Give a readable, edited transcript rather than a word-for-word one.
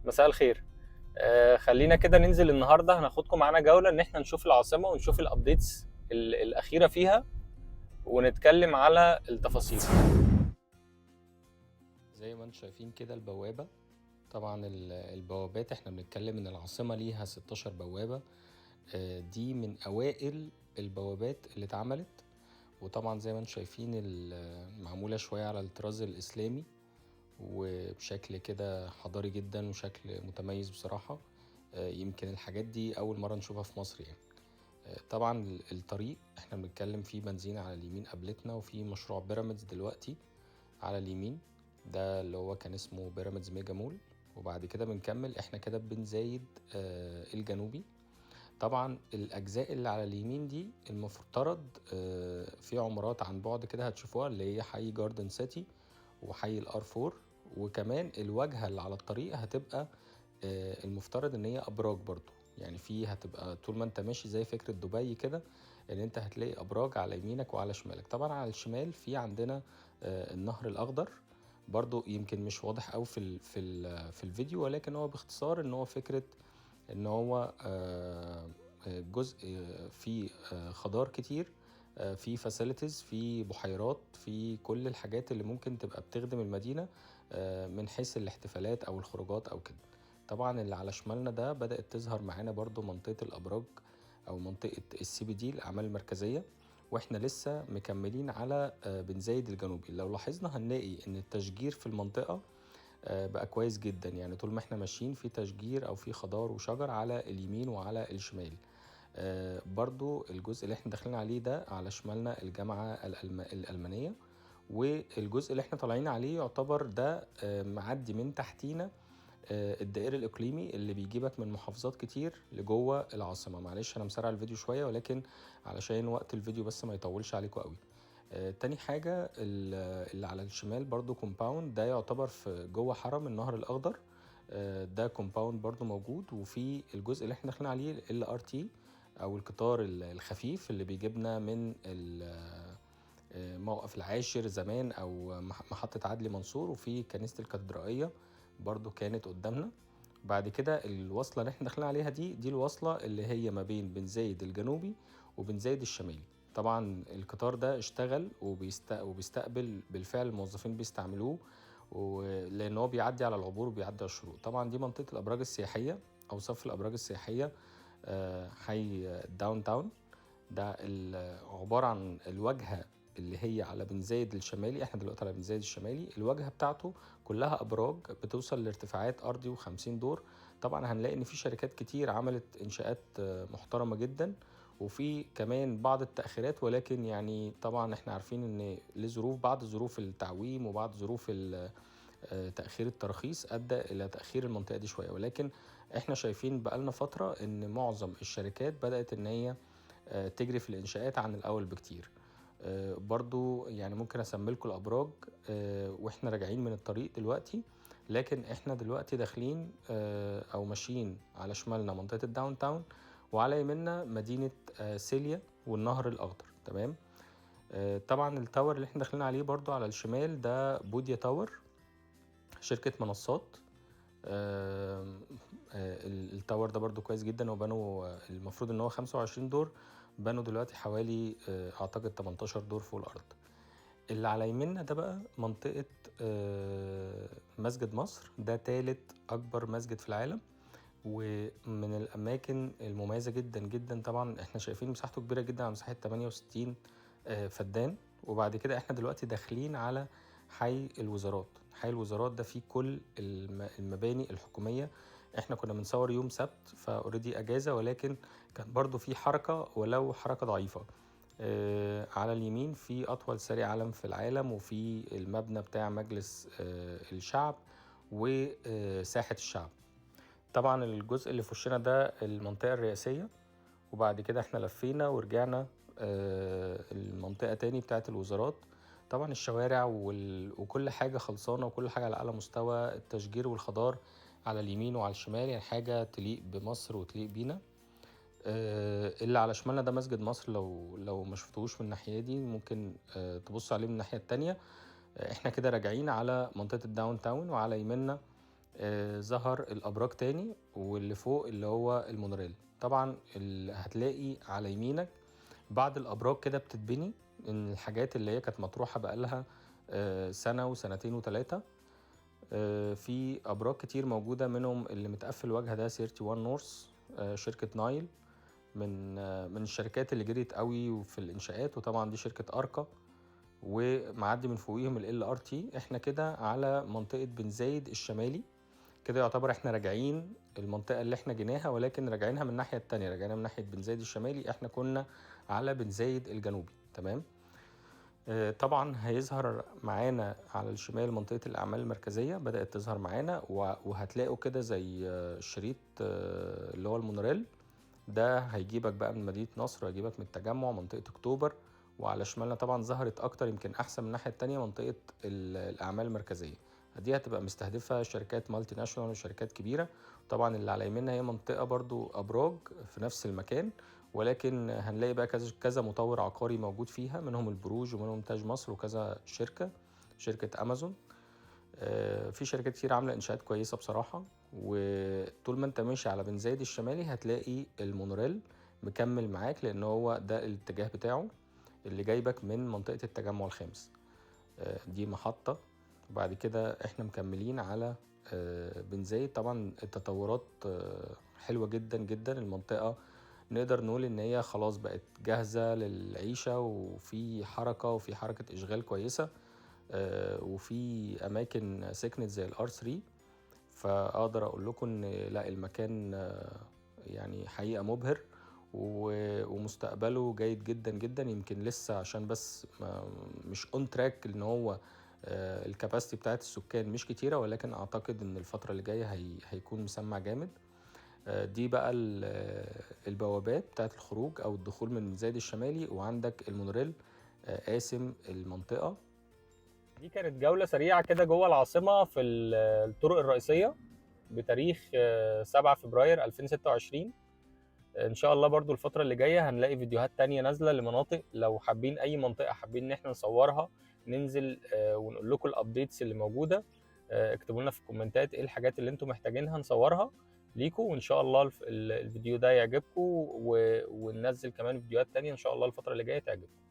مساء الخير. خلينا كده ننزل النهارده، هناخدكم معانا جولة ان احنا نشوف العاصمة ونشوف ال updates الاخيرة فيها ونتكلم على التفاصيل. زي ما انتم شايفين كده البوابة، طبعا البوابات احنا بنتكلم ان العاصمة ليها 16 بوابه. دي من اوائل البوابات اللي اتعملت، وطبعا زي ما انتم شايفين معمولة شوية على الطراز الاسلامي وبشكل كده حضاري جدا وشكل متميز بصراحة. يمكن الحاجات دي أول مرة نشوفها في مصر يعني. طبعا الطريق احنا بنتكلم فيه بنزين على اليمين قبلتنا، وفي مشروع بيراميدز دلوقتي على اليمين ده اللي هو كان اسمه بيراميدز ميجا مول. وبعد كده بنكمل احنا كده بن زايد الجنوبي. طبعا الأجزاء اللي على اليمين دي المفترض في عمارات عن بعد كده هتشوفوها، اللي هي حي جاردن سيتي وحي ال R 4، وكمان الواجهة اللي على الطريق هتبقى المفترض ان هي ابراج برضو، يعني في هتبقى طول ما انت ماشي زي فكرة دبي كده، ان انت هتلاقي ابراج على يمينك وعلى شمالك. طبعا على الشمال في عندنا النهر الاخضر، برضو يمكن مش واضح قوي في الفيديو، ولكن هو باختصار ان هو فكرة ان هو جزء فيه خضار كتير، في facilities، في بحيرات، في كل الحاجات اللي ممكن تبقى بتخدم المدينة من حيث الاحتفالات او الخروجات او كده. طبعا اللي على شمالنا ده بدأت تظهر معانا برضو منطقة الأبراج أو منطقة ال CBD، الأعمال المركزية، واحنا لسه مكملين على بن زايد الجنوبي. لو لاحظنا هنلاقي ان التشجير في المنطقة بقى كويس جدا، يعني طول ما احنا ماشيين في تشجير او في خضار وشجر على اليمين وعلى الشمال. برضو الجزء اللي احنا داخلين عليه ده على شمالنا الجامعة الألمانية، والجزء اللي احنا طالعين عليه يعتبر ده معدي من تحتينا الدائري الإقليمي اللي بيجيبك من محافظات كتير لجوه العاصمة. معلش أنا مسرع الفيديو شوية، ولكن علشان وقت الفيديو بس ما يطولش عليكم قوي. تاني حاجة اللي على الشمال برضو compound، ده يعتبر في جوه حرم النهر الأخضر، ده compound برضو موجود. وفي الجزء اللي احنا داخلين عليه ال LRT أو القطار الخفيف اللي بيجيبنا من موقف العاشر زمان أو محطة عدلي منصور، وفي كنيسة الكاتدرائية برضو كانت قدامنا. بعد كده الوصلة اللي احنا داخلين عليها دي الوصلة اللي هي ما بين بن زايد الجنوبي وبن زايد الشمالي. طبعا القطار ده اشتغل وبيستقبل بالفعل، الموظفين بيستعملوه لأن هو بيعدي على العبور وبيعدي على الشروق. طبعا دي منطقة الأبراج السياحية أو صف الأبراج السياحية، حي downtown. ده عبارة عن الواجهة اللي هي على بن زايد الشمالي. احنا دلوقتي على بن زايد الشمالي، الواجهة بتاعته كلها أبراج بتوصل لارتفاعات أرضي و50 دور. طبعا هنلاقي إن في شركات كتير عملت إنشاءات محترمة جدا، وفي كمان بعض التأخيرات، ولكن طبعا احنا عارفين إن لظروف بعض ظروف التعويم وبعض ظروف تأخير التراخيص أدى إلى تأخير المنطقة دي شوية، ولكن احنا شايفين بقالنا فترة إن معظم الشركات بدأت إن هي تجري في الإنشاءات عن الأول بكتير. برضو ممكن أسمي لكم الأبراج، وإحنا راجعين من الطريق دلوقتي، لكن إحنا دلوقتي داخلين، أو ماشيين على شمالنا منطقة ال downtown، وعلى يميننا مدينة سيليا والنهر الأخضر. تمام. طبعا ال tower اللي إحنا داخلين عليه برضو على الشمال ده بوديا tower، شركة منصات. ال tower ده برضو كويس جدا، وبنوا، المفروض ان هو 25 دور، بنوا دلوقتي حوالي، اعتقد 18 دور فوق الارض. اللي على يميننا ده بقى منطقة، مسجد مصر، ده تالت اكبر مسجد في العالم، ومن الاماكن المميزة جدا جدا. طبعا احنا شايفين مساحته كبيرة جدا، على مساحة 68، فدان. وبعد كده احنا دلوقتي داخلين على حي الوزارات. حي الوزارات ده فيه كل المباني الحكومية. احنا كنا بنصور يوم سبت ف already اجازة، ولكن كان برضو في حركة ولو حركة ضعيفة. على اليمين في اطول سريع علم في العالم، وفي المبنى بتاع مجلس، الشعب وساحة الشعب. طبعا الجزء اللي في وشنا ده المنطقة الرئاسية، وبعد كده احنا لفينا ورجعنا، المنطقة تاني بتاعت الوزارات. طبعا الشوارع وكل حاجة خلصانة، وكل حاجة على أعلى مستوى، التشجير والخضار على اليمين وعلى الشمال، حاجة تليق بمصر وتليق بينا. اللي على شمالنا ده مسجد مصر، لو ما شفتوش من الناحية دي ممكن، تبص عليه من الناحية التانية. احنا كده راجعين على منطقة ال downtown، وعلى يميننا ظهر الابراج تاني، واللي فوق اللي هو المونوريل. طبعا هتلاقي على يمينك بعد الابراج كده بتتبني، ان الحاجات اللي هي كانت مطروحة بقالها سنة وسنتين وثلاثة. في ابراج كتير موجودة، منهم اللي متقفل واجهه ده 31 North، شركة نايل من الشركات اللي جريت قوي في الانشاءات. وطبعا دي شركة اركا، ومعدي من فوقيهم LRT. احنا كده على منطقة بن زايد الشمالي، كده يعتبر احنا راجعين المنطقة اللي احنا جيناها، ولكن راجعينها من الناحية التانية، راجعينها من ناحية بن زايد الشمالي، احنا كنا على بن زايد الجنوبي. تمام. طبعا هيظهر معانا على الشمال منطقة الأعمال المركزية، بدأت تظهر معانا، وهتلاقوا كده زي شريط اللي هو المونوريل ده، هيجيبك بقى من مدينة نصر، وهيجيبك من التجمع، منطقة أكتوبر. وعلى شمالنا طبعا ظهرت أكتر، يمكن أحسن من الناحية التانية، منطقة الأعمال المركزية. دي هتبقى مستهدفة شركات multinational وشركات كبيرة. طبعا اللي على يميننا هي منطقة برضو أبراج في نفس المكان، ولكن هنلاقي بقى كذا كذا مطور عقاري موجود فيها، منهم البروج ومنهم تاج مصر وكذا شركة، شركة أمازون. في شركات كتير عاملة إنشاءات كويسة بصراحة. وطول ما انت ماشي على بن زايد الشمالي هتلاقي المونوريل مكمل معاك، لأن هو ده الاتجاه بتاعه اللي جايبك من منطقة التجمع الخامس. دي محطة، وبعد كده احنا مكملين على بن زايد. طبعا التطورات حلوة جدا جدا، المنطقة نقدر نقول ان هي خلاص بقت جاهزة للعيشة، وفي حركة، وفي حركة اشغال كويسة، وفي اماكن سكنت زي ال R 3. فاقدر اقول لكم ان لا، المكان يعني حقيقة مبهر، ومستقبله جيد جدا جدا. يمكن لسه عشان بس مش on track ان هو ال capacity بتاعت السكان مش كتيرة، ولكن اعتقد ان الفترة اللي جاية هيكون مسمع جامد. دي بقى البوابات بتاعت الخروج او الدخول من زايد الشمالي، وعندك المونوريل قاسم المنطقة. دي كانت جولة سريعة كده جوه العاصمة في الطرق الرئيسية بتاريخ 7 فبراير 2026. ان شاء الله برضو الفترة اللي جاية هنلاقي فيديوهات تانية نازلة لمناطق، لو حابين اي منطقة حابين ان احنا نصورها ننزل ونقول لكم ال updates اللي موجودة. اكتبوا لنا في الكومنتات ايه الحاجات اللي انتم محتاجينها نصورها ليكم، وان شاء الله الفيديو ده يعجبكم، وننزل كمان فيديوهات تانية ان شاء الله الفترة اللي جاية تعجبكم.